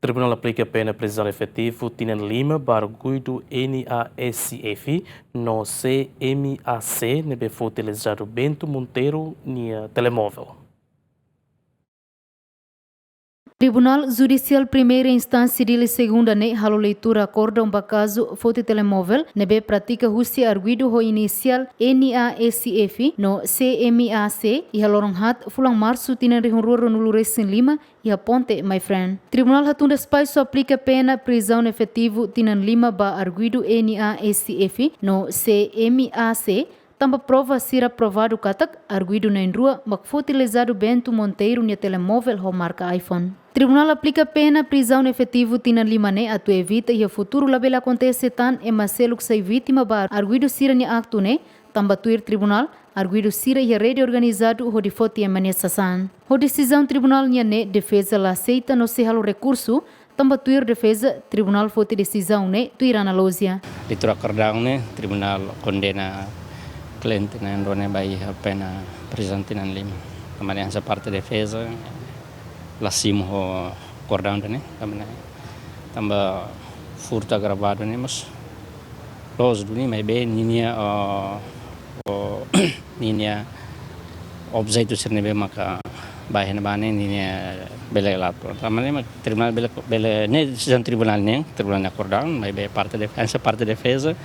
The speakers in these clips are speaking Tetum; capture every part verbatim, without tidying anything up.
Tribunál aplika pena prizaun efetivu tinan lima ba arguidu NASF no CMAC ne'ebé foti lezadu Bento Monteiro nia telemóvel. Tribunál Judisiál Primeira Instánsia Dili Segunda ne'e halo leitura akordaun ba kazu foti telemóvel ne'ebé pratika husi arguidu ho inisiál NASF no CMAC iha loron haat fulan Marsu tinan rihun rua ruanulu resin lima iha ponte My Friend. Tribunál hatun despaisu aplika pena prizaun efetivu tinan lima ba arguidu NASF no CMAC tanba prova sira provadu katak arguidu na'in-rua mak foti lezadu Bento Monteiro nia telemóvel ho marka iPhone. Tribunál aplika pena prizaun efetivu tinan lima ne'e atu evita iha futuru labele akontese tan ema seluk sai vítima ba arguidu sira-nia aktu ne'e, tanba tuir tribunál, arguidu sira iha rede organizadu hodi foti ema nia sasán. Ho desizaun tribunál nian ne'e defeza la aseita no sei halo rekursu, tanba tuir defeza, tribunál foti desizaun ne'e tuir analojia. Leitura akordaun ne'e, tribunál kondena kliente na'in-rua ne'e ba iha pena prizaun tinan lima. Tanba ne'e hanesan parte defeza la simu ho akordaun ne'e, tanba ne'e, tanba furtu agravadu ne'e mós loos duni, maibé ninia, ah, oh, ninia objetu sira ne'ebé maka ba iha ne'ebá ne'e ninia bele lapor. Tanba ne'e mak tribunál bele, bele, ne'e desizaun tribunál nian, tribunál nia akordaun, maibé parte defeza, parte defeza,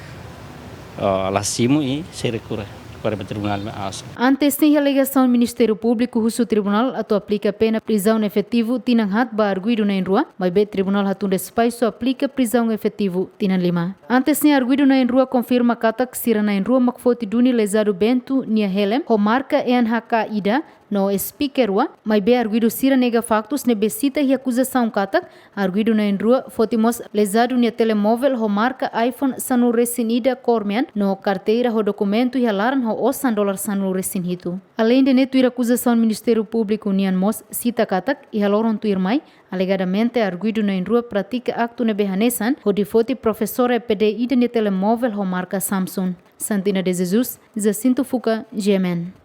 ah, la simu i sei rekurre, rekurre ba tribunál mak asu. Antes ne'e iha alegasaun Ministériu Públiku husu tribunál atu aplika pena prizaun efetivu tinan haat ba arguidu na'in-rua, maibé tribunál hatun despaisu aplika prizaun efetivu tinan lima. Antes ne'e arguidu na'in-rua konfirma katak sira na'in-rua mak foti duni lezadu Bento nia helm ho marka NHK ida no speaker rua, maibé arguidu sira nega faktus ne'ebé sita iha akuzasaun katak arguidu na'in-rua foti mós lezadu nia telemóvel ho marka iPhone sanulu resin ida kór mean no karteira ho dokumentu iha laran ho osan dolar sanulu resin hitu. Aleinde ne'e tuir akuzasaun Ministériu Públiku nian mós sita katak iha loron tuirmai, alegadamente arguidu na'in-rua pratika aktu ne'ebé hanesan hodi foti profesór EPD ida nia telemóvel ho marka Samsung. Santina de Jesus, Jacinto Fuca, GMN.